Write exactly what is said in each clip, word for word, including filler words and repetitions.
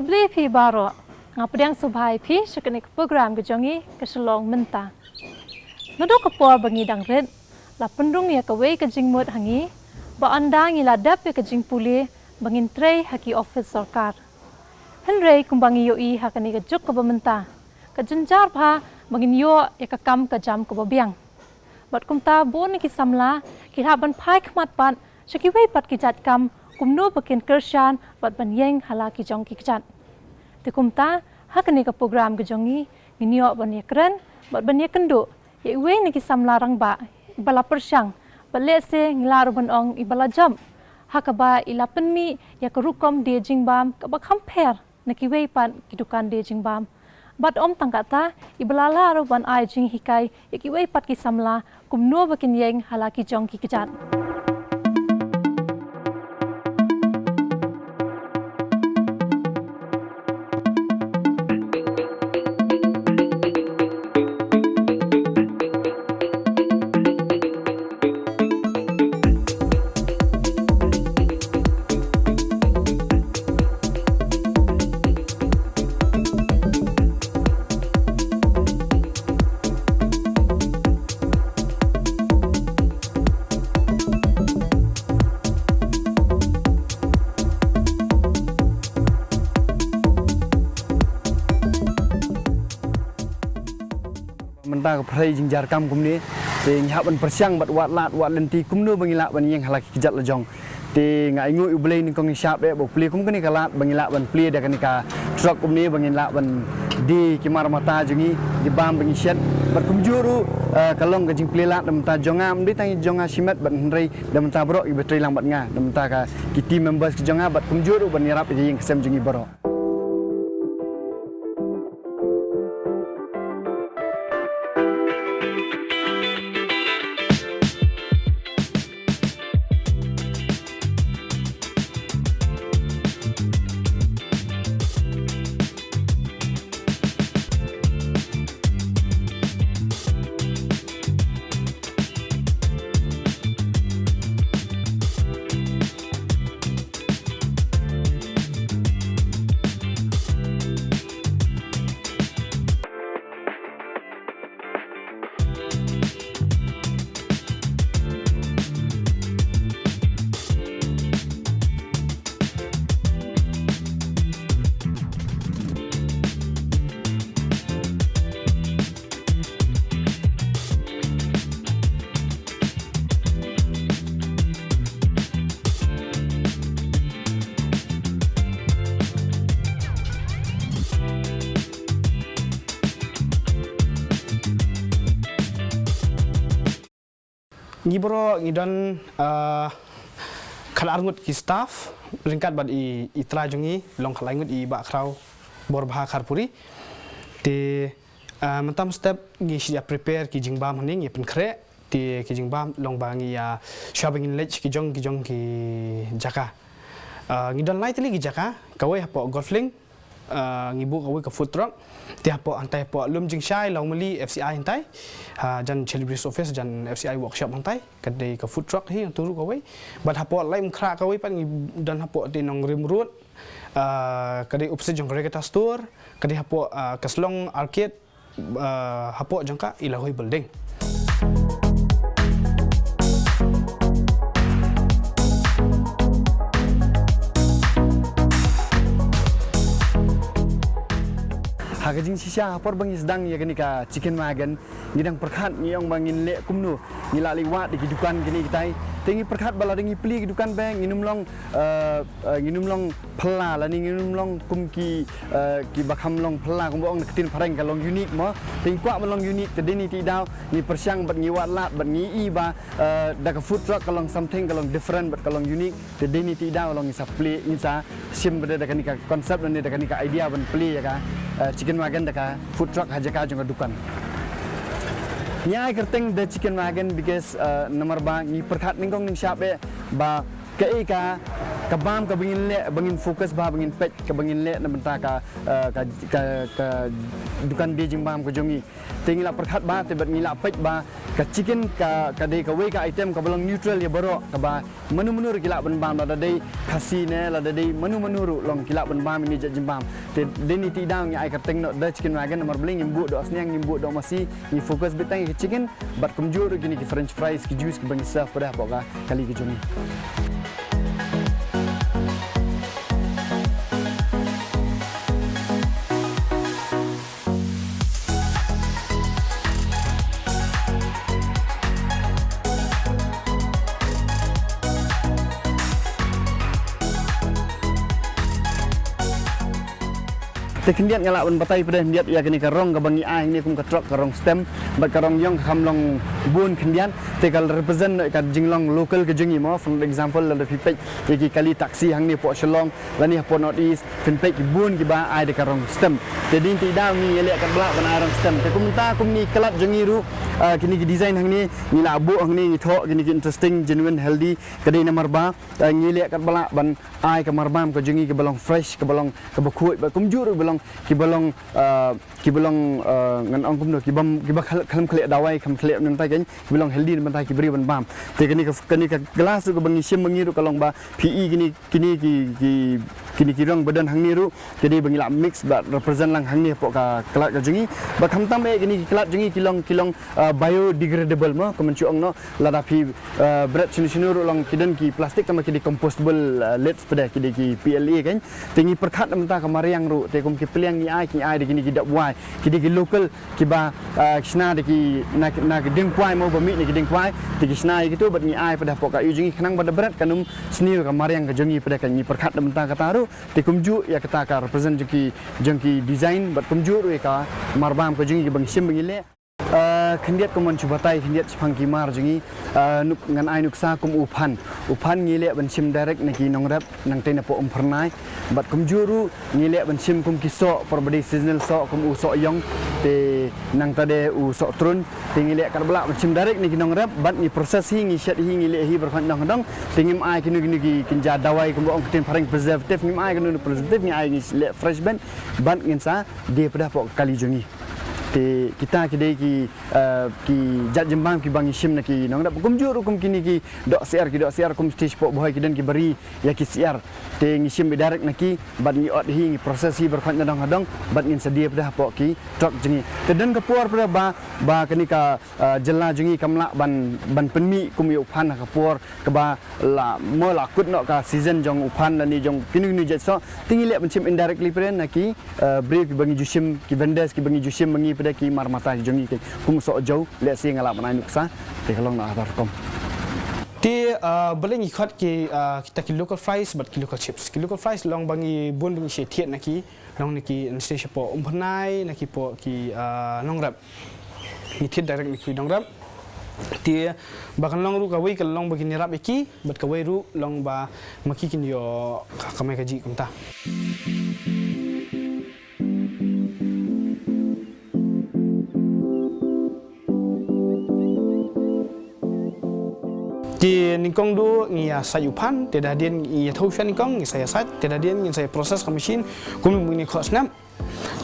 Khublei phi baroh, nga pdiang sngewbha ïa phi sha kane ka program ka jong ngi ka Shillong Mynta. Naduh ka por ba ngi dang rit, la pynrung ïa kawei ka jingmut ha ngi, ba ynda ngi la dep ïa ka jingpule ba ngin trei ha ki office sorkar. Hynrei kumba ngi ïohi ha kane ka juk kaba mynta, ka jynjar bha ba ngin ïoh ïa ka kam ka jam kaba biang. Bad kumta bun ki samla ki lah ban phai khmat pat sha kiwei pat ki jait kam kumno ba kin kyrshan bad ban ïeng ha la ki jong ki kjat. Te kumta ha kane ka program ka jong ngi, ngin ïoh ban ïakren bad ban ïakynduh ïa iwei na ki samla rangbah ba la pyrshang, bad lehse ngi lah ruh ban ong iba la jop, ha kaba i la pynmih ïa ka rukom die jingbam kaba kham pher na kiwei pat ki dukan die jingbam. Bad ym tang katta, iba la lah ruh ban ai jinghikai ïa kiwei pat ki samla kumno ba kin ïeng ha la ki jong ki kjat. Mynta ka pyrthei jingjar kam kumne, te ngi hap ban pyrshang bad wad lad wad lynti kumno ba ngi lah ban ïeng ha la ki kjat la jong. Te nga ainguh ïa U Blei nyngkong ngi shah beh ba U plie kum kane ka lad ba ngi lah ban plie da kane ka truck kumne ba ngi lah ban die ki mar mata jong ngi, ki bam ba ngi shet. Bad kumjuh ruh, eh, ka long ka jingplie lad da mynta jong nga, ym dei tang jong nga shimet bad hynrei da mynta baroh kiba trei lang bad nga, da mynta ka ki team members ki jong nga, bad kumjuh ruh ban ïarap ïa ka ïing ka sem jong ngi baroh. Ngi baroh ngi don, ah, khatar ngut ki staff, ryngkat bad i, i trai jong ngi, long khatlai ngut i Bah Khraw Borbha Kharpuri. Te, ah, mynta mynstep ngi shu ïa prepare ki jingbam hangne, ngi pynkhreh, te ki jingbam long ba ngi ïa shuwa ba ngin leit ki jong, ki jong ki jaka. Ah, ngi don lai tylli ki jaka, kawei hapoh Golf Link, ah, ngi buh kawei ka food truck. Te hapoh hangtai hapoh Lum Jingshai, Lawmali, F C I hangtai. Ah, jan Celebrity Office, jan F C I workshop hangtai. Ka dei ka food truck hi, hangtu ruh kawei. Bad hapoh Laitumkhrah kawei pat ngi don hapoh te Nongrim Road. Ah, ka dei opposite jong ka Regatta Store. Ka dei hapoh, ah, ka Shillong Arcade. Ah, hapoh jong ka Ilahoi Building. Ha ka jingshisha ha por ba ngi sdang ïa kane ka Chicken Wagon, ngi dang pyrkhat ngi ong ba ngin leh kumno, ngi lah leit wad ïa ki dukan kine kitai. Te ngi pyrkhat ba lada ngi plie ki dukan ba ngin ym long, eh, eh, ngin ym long phylla lane ngin ym long kum ki, eh, kiba kham long phylla kumba ong da ka ktien phareng ka long unique mo. Te ngi kwah ban long unique, te dei ne te daw ngi pyrshang bad ngi wad lad bad ngi i ba, eh, da ka food truck ka long something ka long different bad ka long unique. Te dei ne te daw long ngi sa plie, ngi sa shim bad da kane ka concept lane da kane ka idea ban plie ïa ka, eh, Chicken Wagon da ka food truck ha jaka jong ka dukan. Ngi ai kyrteng The Chicken Wagon because, eh, namar ba ngi pyrkhat nyngkong nyngshap eh ba kaei ka Ka bam kaba ngin leh, ba ngin focus bha, ba ngin peit, kaba ngin leh na bynta ka, eh, ka, ka, ka dukan die jingbam ka jong ngi. Te ngi la pyrkhat bha, te bad ngi la peit bha, ka chicken ka, ka dei kawei ka item kaba long neutral ïa baroh, kaba mano mano ruh ki lah ban bam, lada dei Khasi ne, lada dei mano mano ruh long ki lah ban bam ïa kane ka jait jingbam. Te dei na kata ka daw ngi ai kyrteng noh The Chicken Wagon, namar balei? Ngim buh doh sniang, ngim buh doh masi, ngi focus beit tang ïa ka chicken, bad kumjuh ruh kine ki french fries, ki juice kiba ngi serve pat hapoh ka kali ka jong ngi. Te khyndiat nga lah ban batai pat khyndiat ïa kane ka rong kaba ngi ai hangne kum ka truck, ka rong stem, bad ka rong ïong ka kham long bun khyndiat, te ka represent noh ka jinglong local ka jong ngi mo. For example, lada phi peit ïa ki kali taxi hangne hapoh Shillong, lane hapoh North East, phin peit ki bun kiba ai da ka rong stem. Te dei na kata ka daw ngi ïaleh katba lah ban ai rong stem. Te kumta kum kine ki kyllat jong ngi ruh, ah, kine ki design hangne, ngi la buh hangne, ngi thoh kine ki interesting, genuine, healthy, ka dei namar ba, ah, ngi ïaleh katba lah ban ai ka marbam ka jong ngi kaba long fresh, kaba long kaba khuid, bad kumjuh ruh ba long, kiba long, ah, kiba long, ah, ngan ong kumno, kiba, kiba kham, kham khleh dawai, kham khleh nangta kein, kiba long healthy nangta ki briew ban bam. Te kane ka, kane ka glass ruh kaba ngi shim ma ngi ruh ka long ba phi i kine, kine ki, ki, kine ki rong ba don hangne ruh, ka dei ba ngi la mix bad represent lang hangne hapoh ka kyllat ka jong ngi. Bad khamtam eh kine ki kyllat jong ngi ki long, ki long, ah, biodegradable mo, kumne shu ong noh, lada phi, ah, bret shano shano ruh long ki don ki plastic tangba ki dei compostable, ah, lids pat, ki dei ki P L A kein. Te ngi pyrkhat na bynta ka mariang ruh, te kum ki pliang ngi ai, ngi ai da kine ki dap wai, ki dei ki local, kiba, ah, ki shna da ki, na, na ki dieng kwai mo, ba mih na ki dieng kwai, te ki shna ïa kito bad ngi ai pat hapoh ka ïew jong ngi khnang ba da bret kan ym sniew ka mariang ka jong ngi pat, kan ngi pyrkhat na bynta kata ruh. Te kumjuh ïa kata ka represent jong ki, jong ki design, bad kumjuh ruh ïa ka marbam ka jong ngi kaba ngi shim ba ngi leh. Ah, khyndiat kumne shu batai khyndiat shaphang ki mar jong ngi. Ah, nuk, ngan ai nuksa kum u phan. U phan ngi leh ban shim direct na ki nongrep, nangtei napoh Umphyrnai. Bad kumjuh ruh ngi leh ban shim kum ki soh, por ba dei seasonal soh, kum u soh ïong, te nangta de u soh trun. Te ngi leh katba lah ban shim direct na ki nongrep, bad ngi process hi, ngi shet hi, ngi leh hi baroh khnang dong. Te ngim ai kino kino ki kynja dawai, kumba ong ka ktien phareng preservative, ngim ai kino kino preservative, ngi ai, ngi leh fresh beit, bad ngin sa die pat hapoh ka kali jong ngi. Te kita ki dei ki, eh, ki jait jingbam kiba ngi shim na ki nongrep. Kumjuh ruh kum kine ki doh syiar, ki doh syiar kum stage pok bhoi ki don kiba ri ïa ki syiar. Te ngi shim direct na ki, bad ngi ot hi, ngi process hi baroh khnang dong ha dong, bad ngin sa die pat hapoh ki truck jong ngi. Te don ka por pat ba, ba kane ka, eh, jylla jong ngi kam lah ban, ban pynmih kum ïa u phan ha ka por kaba la, mo la kut noh ka season jong u phan lane jong kino kino jait soh. Te ngi leh ban shim indirectly pat na ki, eh, briew kiba ngi ju shim, ki vendors kiba ngi ju shim ma ngi pat, ki mar mata ki jong ngi, kum soh jew, lehse nga lah ban ai nuksa, te ka long na kata ka rukom. Te, eh, balei ngi khot ki, eh, kita ki local fries bad ki local chips. Ki local fries long ba ngi bun ba ngi shait thied na ki, long na ki, ngi thied shapoh Umphyrnai, na ki poh ki, eh, nongrep. Ngi thied direct na ki nongrep. Te ba kan long ruh kawei ka long ba kin ïarap ïa ki, bad kawei ruh long ba ma ki kin ïoh ka kamai kajih kumta. Te nyngkong duh ngi ïa sait u phan, te da hadien ngi ïa thew sha nyngkong ngi sa ïa sait, te da hadien ngin sa ïa process ka machine, kum ngi khot snap.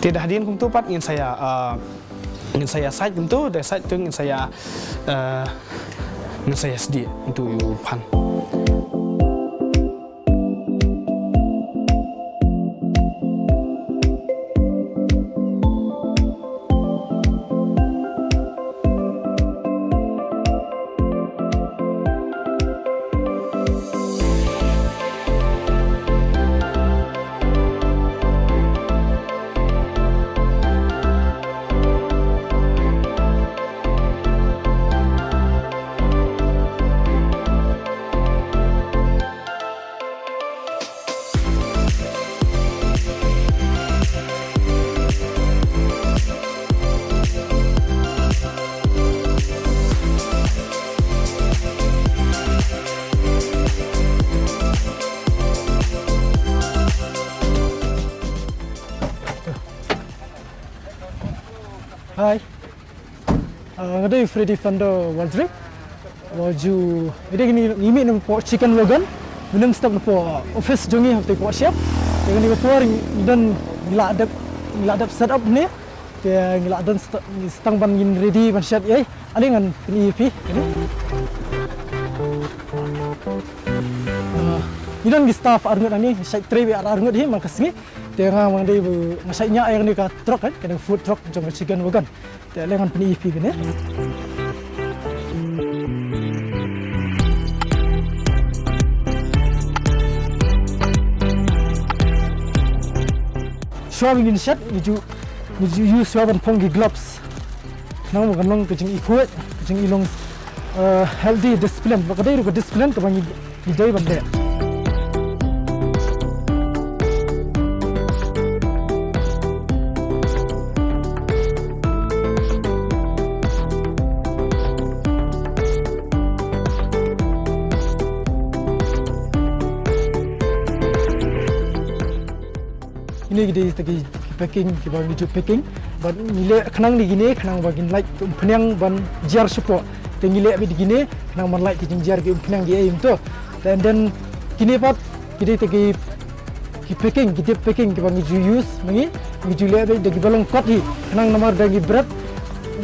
Te da hadien kumtu pat ngin sa ïa, ah, ngin sa ïa sait kumtu, da sait tu ngin sa ïa, ah, ngin sa ïa sdieh kumtu ïa u phan. Hi. Ah, nga dei Freddy Fando Waldrick. Wa ju, nga dei kini imi na po chicken wagon. Mynta step na pdeng office jong ngi hangtei poh shyiap. Te kane ka por ngi don, ngi la dep, ngi la dep set up ne. Te ngi la don st-, ngi stang ban ngin ready ban shet ei. Ale ngan pyni ïa phi. Kane. Ah, ngi don ki staff arngut hangne, shait trei beit arngut hi man ka sngi. Te nga ma nga dei ba nga shait ñiah ïa kane ka truck, eh, kane ka food truck jong ka Chicken Wagon. Te ale ngan pyni ïa phi kane. Shuwa ba ngin shet, ngi ju, ngi ju use shuwa ban phong ki gloves. Khnang ba kan long ka jingikhuid, ka jingilong, eh, healthy discipline. Ba ka dei ruh ka discipline kaba ngi, ngi dei ban leh. Kine ki dei kita ki packing kiba ngi ju packing. Bad ngi leh khnang ne kine khnang ba kin lait ki umphniang ban jer shapoh. Te ngi leh beit kine khnang ban lait ki jingjer ki umphniang ki ei mynta. Te and then kine pat ki dei kita ki, ki packing, ki deep packing kiba ngi ju use ma ngi, ngi ju leh beit da kiba long kot hi. Khnang namar da ngi bret,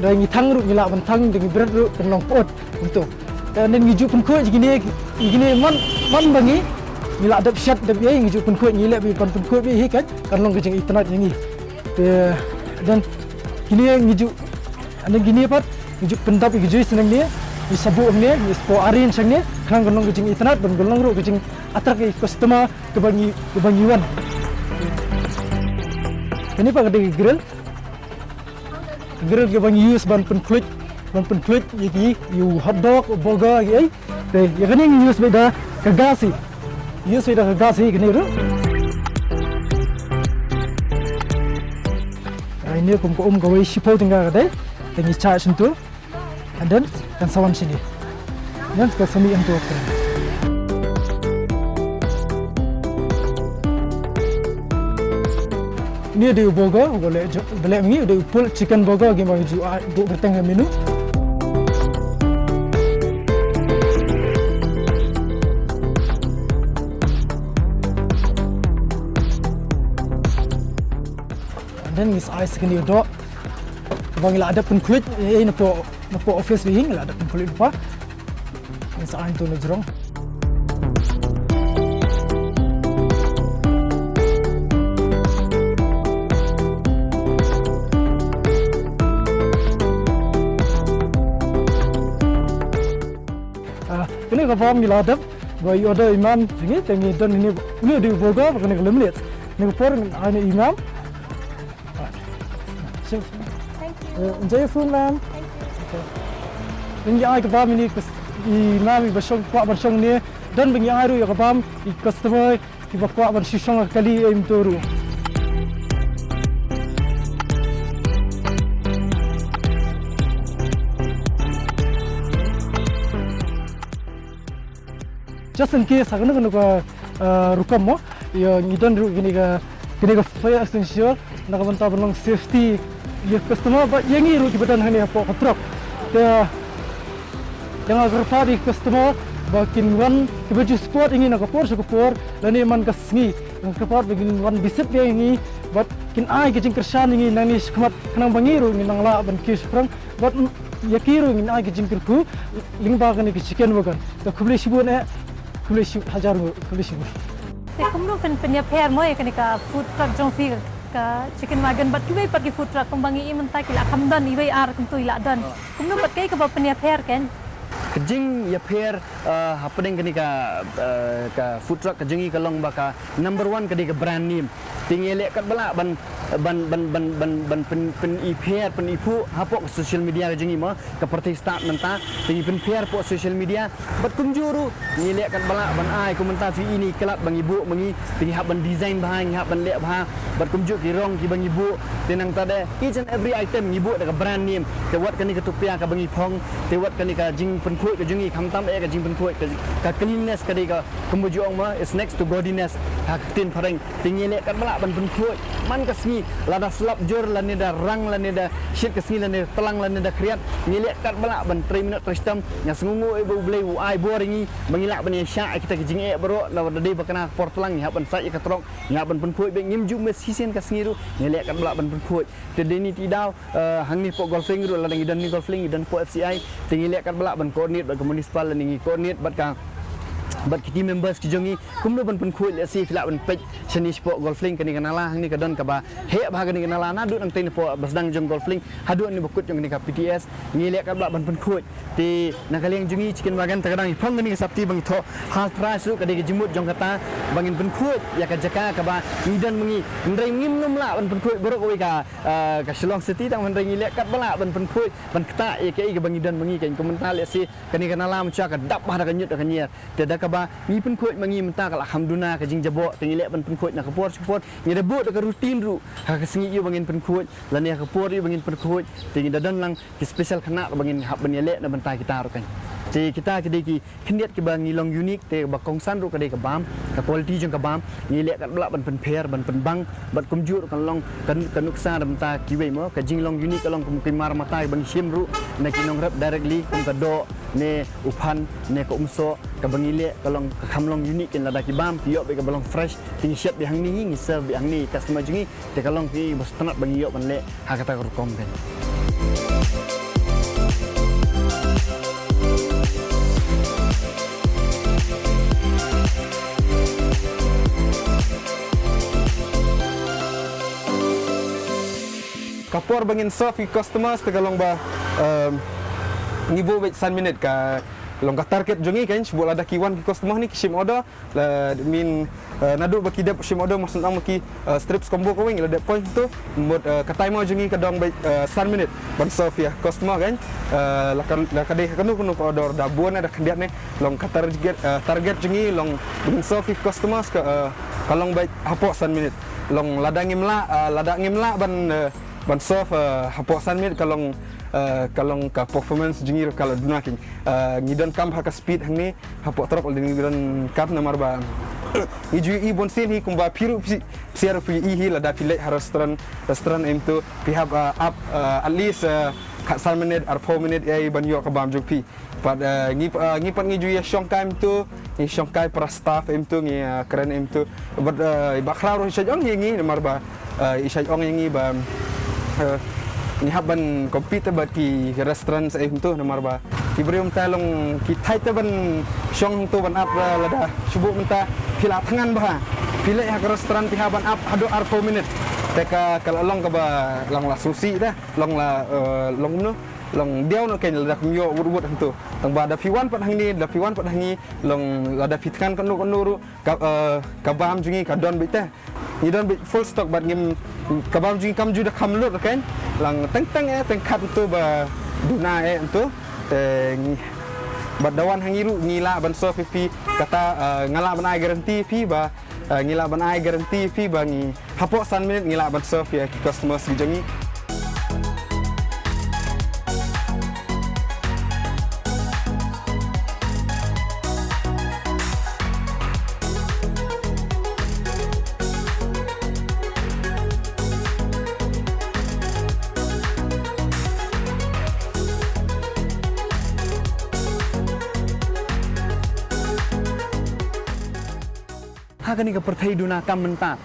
da ngi thang ruh ngi lah ban thang, da ngi bret ruh kan long pyut. Kumto. Te ngi ju pynkhuid ïa kine, ïa kine man, man ba ngi, ngi la dep shet dep ïa, ngi ju pynkhuid, ngi leh beit ban pynkhuid beit hi kan, kan long ka jingitynnad ïa ngi. Te, then kine ngi ju, and then kine pat, ngi ju pyndap ïa ki juice hangne, ngi sabu hangne, ngi spo arrange hangne, khnang kan long ka jingitynnad, ban kan long ruh ka jingattract ïa ki customer, kaba ngi, kaba ngi wan. Kane pat ka dei ka grill. Ka grill kaba ngi use ban pynkhluid, ban pynkhluid ïa ki, ïa u hot dog, u burger, ïa ki ei. Te, ïa kane ngi use beit da ka gas hi. Use beit da ka gas hi, kane ruh. Ai, ne kum ka um kawei shiphew tyngka ka dei. Te ngi charge shyntur. And then, kan sa wan shini. Then, kan sa mih hangto. Ini dei u burger, uba leh jo-, uba leh ma ngi, u dei u pulled chicken burger, kiba ngi ju, ah, buh kyrteng ha menu. And then, ngi sa ai sa kane u doh. Kaba ngi la dep pynkhluid, eh, napoh, napoh office beit hi, ngi la dep pynkhluid lypa. Ngi sa ai to na jrong. Ah, kane ka kebab ngi la dep, ba i order i ma'am jong ngi, te ngi don ine, ine u dei u burger, kane ka lemonade. Kane ka por ngi ai ine i ma'am. Sure, sure. Thank you. Uh, enjoy your food, ma'am. Thank you. Okay. Ngi ai kebab ine i ma'am iba shong, kwah ban shong ne. Don ba ngi ai ruh ïa kebab i customer kiba kwah ban shu shong ha kali, eh, mynta ruh. Just in case, ha kano kano ka, uh, rukom mo, ïa ngi don ruh kine ka, kine ka fire extinguisher, na ka bynta ban long safety ïa customer, bad ïa ngi ruh kiba don hangne hapoh ka truck. Te, ïa nga kyrpad ïa customer, ba kin wan, kiba ju spot ïa ngi na ka por sha ka por, lane man ka sngi, nga kyrpad ba kin wan visit ïa ngi, bad kin ai ka jingkyrshan ïa ngi nangne shakhmat, khnang ba ngi ruh ngin nang lah ban kiew shaphrang, bad ïa ki ruh ngin ai ka jingkyrkhu lyngba kane ka Chicken Wagon. Te khublei shibun eh, khublei shibun hajar nguh, khublei shibun. Te kumno phin pynïapher mo ïa kane ka food truck jong phi ka Chicken Wagon bad kiwei pat ki food truck, kumba ngi i mynta ki la kham don, iwei ar kumto i la don. Kumno pat kaei kaba pynïapher ken? Ka jingïapher, eh, hapdeng kane ka, eh, ka food truck ka jong ngi ka long ba ka number one ka dei ka brand name. Te ngi leh katba lah ban, ban, ban, ban, ban, ban pyn, pynipher, pyniphuh hapoh ka social media ka jong ngi mo, ka pyrthei stad mynta, te ngi pynpher hapoh social media. Bad kumjuh ruh ngi leh katba lah ban ai, kum mynta phi i ine i klat ba ngi buh ma ngi, te ngi hap ban design bha, ngi hap ban leh bha. Bad kumjuh ki rong kiba ngi buh, te nangta de each and every item ngi buh da ka brand name. Te wat kane ka tupia kaba ngi phong, te wat kane ka jingpynkhuid ka jong ngi, khamtam eh ka jingpynkhuid, ka, ka cleanliness ka dei ka, kumba ju ong mo, is next to godliness ha ka ktien phareng. Te ngi leh katba lah ban pynkhuid man ka sngi Lada slap jur lane da rang lane da shit ka sngi lane da tlang lane da khriat, ngi leh katba lah ban trei minot trei shitom. Nga sngewnguh ïa ba U Blei u ai bor ïa ngi ba ngi lah ban ïa shah ïa kita ki jingeh baroh. Lada dei ba kane ka por tlang ngi hap ban sait ïa ka trok, ngi hap ban pynkhuid beit, ngim ju miss shisien ka sngi ruh, ngi leh katba lah ban pynkhuid. Te dei ni te daw, eh, hangne hapoh Golf Link ruh, lada ngi don ni Golf Link, ngi don hapoh F C I, te ngi leh katba lah ban coordinate bad ka municipal lane ngi coordinate bad ka, bad ki team members ki jong ngi kumno ban pynkhuid. Lehse phi lah ban peit shane shapoh Golf Link, kane ka nala hangne ka don kaba heh bha, kane ka nala naduh nangtei napoh ba sdang jong Golf Link haduh nangtei ba kut jong kane ka P T S, ngi leh katba lah ban pynkhuid. Te na ka liang jong ngi Chicken Wagon te ka dang i phong kane ka sopti ba ngi thoh ha thrai shuh, ka dei ka jingmut jong kata ba ngin pynkhuid ïa ka jaka kaba ngi don ma ngi. Hynrei ngim nym lah ban pynkhuid baroh kawei ka, eh, ka Shillong City, tang hynrei ngi leh katba lah ban pynkhuid, ban ktah ïa kaei kaba ngi don ma ngi. Kane kumta lehse kane ka nala mynta ka dap bha da ka ñiut da ka ñier. Te da kaba ngi pynkhuid ma ngi mynta ka la kham duna ka jingjaboh, te ngi leh ban pynkhuid na ka por sha ka por. Ngi da buh da ka routine ruh ha ka sngi ïa ba ngin pynkhuid lane ha ka por ïa ba ngin pynkhuid. Te ngi da don lang ki special khynnah ba ngin hap ban ïaleh na bynta kita ruh kan. Te kita ki dei ki khyndiat kiba ngi long unique, te ba kongsan ruh ka dei ka bam, ka quality jong ka bam. Ngi leh katba lah ban pynpher, ban pynbang bad kumjuh ruh kan long ka, ka nuksa na bynta kiwei mo. Ka jinglong unique ka long kum ki mar mata ba ngi shim ruh na ki nongrep directly, kum ka doh ne u phan ne ka umsoh, kaba ngi leh ka long ka kham long unique. Kan lada ki bam ki ïoh beit kaba long fresh, te ngi shep beit hangne hi, ngi serve beit hangne customer jong ngi. Te ka long kaba sngewtynnat ba ngi ïoh ban leh ha kata ka rukom kan. Ka por ba ngin serve ki customers te ka long ba, em, ngi buh beit san minit, ka long ka target jong ngi kan. Shu buh lada ki wan ki customer hangne ki shim order, la min, eh, naduh ba ki dep shim order, mar shu ong ba ki, eh, strips combo kawei ngi la dep point tu. Mut, eh, ka timer jong ngi ka dang beit, eh, san minit ban serve ïa customer kan. Eh, la ka, la ka dei kano kano ka order, da bun ne da khyndiat ne, long ka target, eh, target jong ngi long ban serve ïa customers ka, eh, ka long beit hapoh san minit. Long lada ngim lah, eh, lada ngim lah ban, eh, ban serve, eh, hapoh san minit ka long, eh, ka long ka performance jong ngi ruh ka la duna kan. Eh, ngi donkam ha ka speed hangne, hapoh trok lada ngi donkam namar ba ngi ju ïohi bunsien hi kumba phi ruh phi, phi ruh phi ïohi hi lada phi leit ha restaurant, restaurant em tu phi hap, eh, ap, eh, at least, eh, khatsan minit, arphew minit ïa ban ïoh ka bam jong phi. Pat, eh, ngi, eh, ngi pat ngi ju ïa shongkai em tu, ngi shongkai para staff em tu, ngi, eh, kren em tu. Bad, eh, ba khraw ruh i shait ong ïa ngi namar ba, eh, i shait ong ïa ngi ba, eh, ngi hap ban compete bad ki restaurants em tu namar ba ki briew mynta long ki thait te ban shong tu ban ap, eh, lada shu buh mynta phi la thngan bha. Phi leit ha ka restaurant phi hap ban ap haduh arphew minit. Te ka, ka la long kaba long la susi da, long la, eh, long kumno. Long diaw noh kein lada kum ïoh wut wut hangto. Tang ba da phi wan pat hangne, da phi wan pat hangne, long lada phi thngan kano kano ruh, ka, eh, ka bam jong ngi ka don beit te. Ngi don beit full stock bad ngim, ka bam jong ngi kam ju da kham lut kein. Lang teng teng eh, teng khat hangto ba duna eh hangto. Te ngi, bad da wan ha ngi ruh ngi lah ban serve ïa phi kata, eh, nga lah ban ai guarantee ïa phi ba, eh, ngi lah ban ai guarantee ïa phi ba ngi hapoh san minit ngi lah ban serve ïa ki customers ki jong ngi. Ha kane ka pyrthei duna kam mynta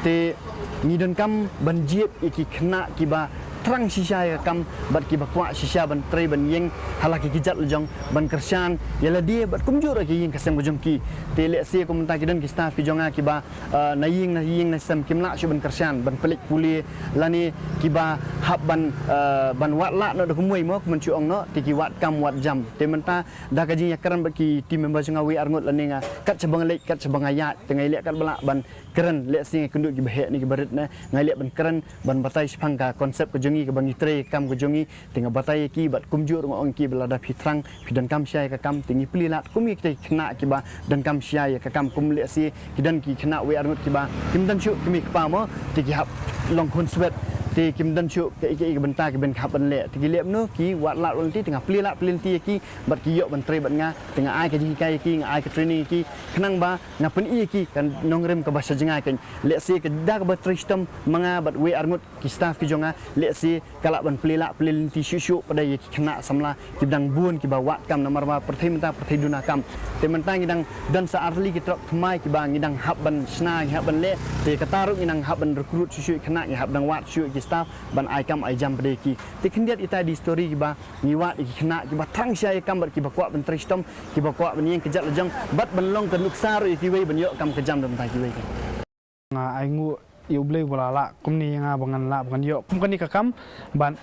te ngi donkam ban jied ïa ki khynnah kiba thrang shisha ïa ka kam bad kiba kwah shisha ban trei ban ïeng ha la ki kjat lajong ban kyrshan ïa lade bad kumjuh ruh ki ïing ka sem ka jong ki. Te lehse kum mynta ki don ki staff ki jong nga kiba, eh, na ïing na ïing na sem kim lah shuh ban kyrshan ban pynleit pule lane kiba hap ban, eh, ban wad lah noh da kumwei mo, kumne shu ong noh, te ki wad kam wad jam. Te mynta da ka jingïakren bad ki team member jong nga wei arngut lane nga kat shaba nga leit kat shaba nga ïaid, te nga ïaleh katba lah ban kren. Lehse nga kynduh kiba heh ne kiba rit ne, nga ïaleh ban kren ban batai shaphang ka concept ka jong ngi kaba ngi trei ka kam ka jong ngi. Te nga batai ïa ki bad kumjuh ruh nga ong ïa ki ba lada phi thrang phi donkam shisha ïa ka kam te ngi plie lad kum ïa kita ki khynnah kiba donkam shisha ïa ka kam. Kum lehse ki don ki khynnah wei arngut kiba kim don shuh kmie kpa mo, te ki hap long khun swet. Te kim don shuh ka, ka, ka bynta ki ban hap ban leh. Te ki leh mano, ki wad lad lynti, te nga plie lad plie lynti ïa ki, bad ki ïoh ban trei bad nga, te nga ai ka jinghikai ïa ki, nga ai ka training ïa ki, khnang ba nga pyni ïa ki ka nongrim kaba sha jngai kein. Lehse ka da kaba trei shitom ma nga bad wei ar ngut ki staff ki jong nga, lehse ka lah ban plie lad plie lynti shuh shuh pat ïa ki khynnah samla kiba dang bun kiba wad kam, namar ba pyrthei mynta pyrthei duna kam. Te mynta ngi dang don sa ar tylli ki trok thymmai kiba ngi dang hap ban shna, ngi hap ban leh. Te kata ruh ngi dang hap ban recruit shuh shuh ki khynnah, ngi hap dang wad shuh ki staff ban ai kam ai jam pat ïa ki. Te khyndiat ita i dei story kiba ngi wad ïa ki khynnah kiba thrang sha ïa kam bad kiba kwah ban trei shitom, kiba kwah ban ïeng kjat lajong bad ban long ka nuksa ruh ïa kiwei ban ïoh kam ka jam da bynta kiwei. Nga ai nguh ïa U Blei ba la lah kumne ïa nga ba ngan lah ba ngan ïoh kum kane ka kam. Bad,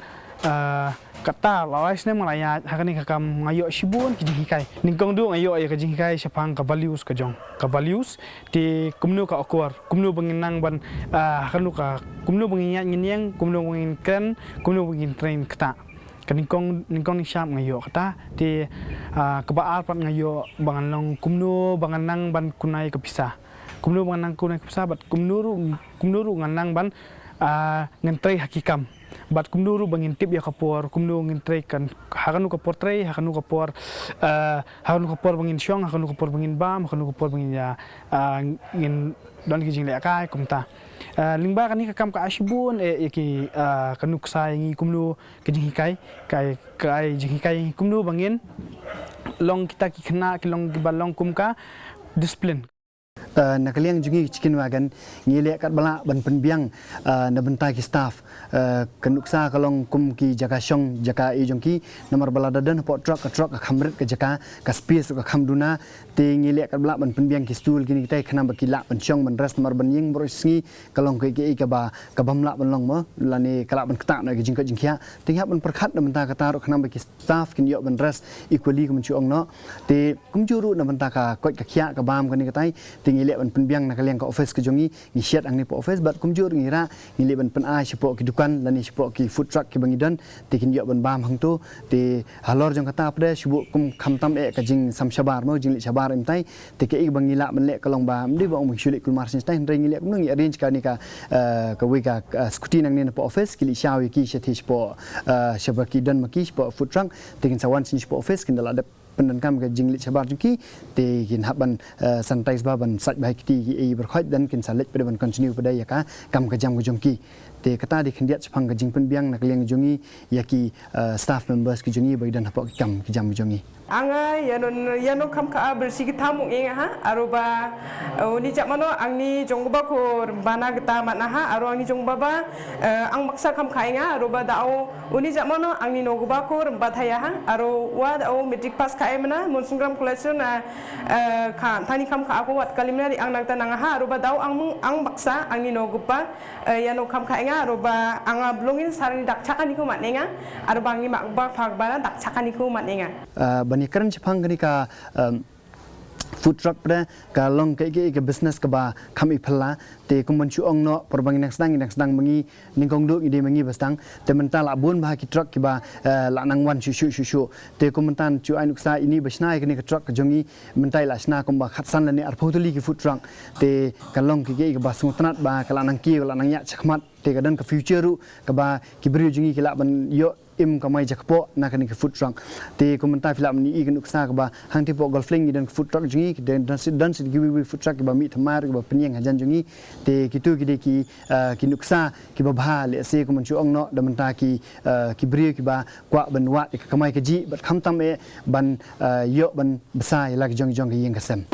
ah, kata la lai snem nga la ïaid ha kane ka kam, nga ïoh shibun ki jinghikai. Nyngkong duh nga ïoh ïa ka jinghikai shaphang ka values ka jong, ka values. Te kumno ka akor, kumno ba ngin nang ban, ah, ha kano ka, kumno ba ngin ïaid ngin ïeng, kumno ba ngin kren, kumno ba ngin train kata. Ka nyngkong, nyngkong nyngshap nga ïoh kata. Te, ah, kaba ar pat nga ïoh ba ngan long kumno ba ngan nang ban kuna ïa ka pisa. Kumno ba ngan nang kuna ïa ka pisa bad kumno ruh, kumno ruh ngan nang ban, ah, ngan trei ha ki kam. Bad kumno ruh ba ngin tip ïa ka por, kumno ngin trei kan, ha kano ka por trei, ha kano ka por, ah, ha kano ka por ba ngin shong, ha kano ka por ba ngin bam, ha kano ka por ba ngin ïa, ah, ngin don ki jingleh kai kumta. Ah, lyngba kane ka kam ka ai shibun eh, ïa ki, ah, ka nuksa ïa ngi kumno ka jinghikai, ka ai, ka ai jinghikai ïa ngi kumno ba ngin long kita ki khynnah ki long kiba long kum ka discipline. Ah, na ka liang jong ngi chicken wagon ngi leh katba lah ban pynbiang, ah, na bynta ki staff. Ah, ka nuksa ka long kum ki jaka shong, jaka ïa jong ki, namar ba lada don hapoh truck, ka truck ka kham rit ka jaka, ka space ka kham duna. Te ngi leh katba lah ban pynbiang ki stool kine kitai khnang ba ki lah ban shong ban rest, namar ban ïeng baroh sngi ka long kaei kaei kaba, kabym lah ban long mo, lane ka lah ban ktah noh ïa ka jingkoit jingkhiah. Te ngi hap ban pyrkhat na bynta kata ruh khnang ba ki staff kin ïoh ban rest equally, kum shu ong noh. Te kumjuh ruh na bynta ka koit ka khiah ka bam kane katai, te ngi leh ban pynbiang na ka liang ka office ka jong ngi, ngi shet hangne hapoh office, bad kumjuh ruh ngi rah ngi leh ban pynai shapoh ki dukan lane shapoh ki food truck kiba ngi don, te kin ïoh ban bam hangto. Te halor jong kata pat shu buh kum khamtam eh ka jingsam shabar mo, jingleh shabar ym tai. Te kaei ba ngi lah ban leh ka long ba ym dei ba ong ba ngi shu leh kulmar shisha, hynrei ngi leh kumno, ngi arrange kane ka, eh, kawei ka, eh, scooty nangne na poh office, ki leit shaw ïa ki shathie shapoh, eh, shaba ki don ma ki shapoh food truck, te kin sa wan shisha shapoh office, kin da lah dep pyndonkam ka jingleit shabar jong ki, te kin hap ban, eh, sanitize bha, ban sait bha ïa ki kti kiei baroh khoit, then kin sa leit pat ban continue pat ïa ka kam ka jam ka jong ki. Te kata dei khyndiat shaphang ka jingpynbiang na ka liang jong ngi ïa ki, eh, staff members ki jong ngi ba ki don hapoh ki kam ki jam ki jong ngi. Anga ïano, ïano kham kha a byrsi ki thamuk ïa nga ha, aro ba, eh, uni jap mano angni jong ba ko rymbana kita mana ha, aro angni jong ba ba, eh, ang baksa kham kha ïa nga, aro ba da o uni jap mano angni no ba ko rymba thaya ha, aro wa da o matric pass kha ïa mana, Monsinggram College na, eh, kha thani kham kha ako wat kalimna ri ang nang ta nang ha, aro ba da o ang mung, ang baksa angni no ba, eh, ïano kham kha ïa nga, aro ba anga blongin sarni dak chakani ko mat ïa nga, aro ba ngi mak ba phak ba dak chakani ko mat ïa nga. Ah, ban ïakren shaphang kane ka, um, food truck pat ka long kaei kaei ka business kaba kham i phylla, te kum ban shu ong noh, por ba ngi nang sdang, ngi nang sdang ba ngi nyngkong duh ngi dei ma ngi ba sdang, te mynta la bun bha ki truck kiba, eh, la nang wan shuh shuh shuh shuh. Te kum mynta shu ai nuksa ine ba shna ïa kane ka truck ka jong ngi, mynta i la shna kumba khatsan lane arphew tylli ki food truck. Te ka long kaei kaei kaba sngewtynnat ba ka la nang kiew, ka la nang ïaid shakhmat. Te ka don ka future ruh kaba ki briew jong ngi ki lah ban ïoh im kamai jakpoh na kane ka food truck. Te kum mynta phi lah ban ïohi ka nuksa kaba hangtei hapoh Golf Link ngi don ka food truck jong ngi, ki don, don shisha, don shisha kiwei kiwei food truck kiba mih thymmai ruh kiba pynïeng hajan jong ngi. Te kito ki dei ki, eh, ki nuksa kiba bha, lehse kum ban shu ong noh, da mynta ki, eh, ki briew kiba kwah ban wad ïa ka kamai kajih bad khamtam eh ban, eh, ïoh ban bsa ïa la ki jong jong ka ïing ka sem.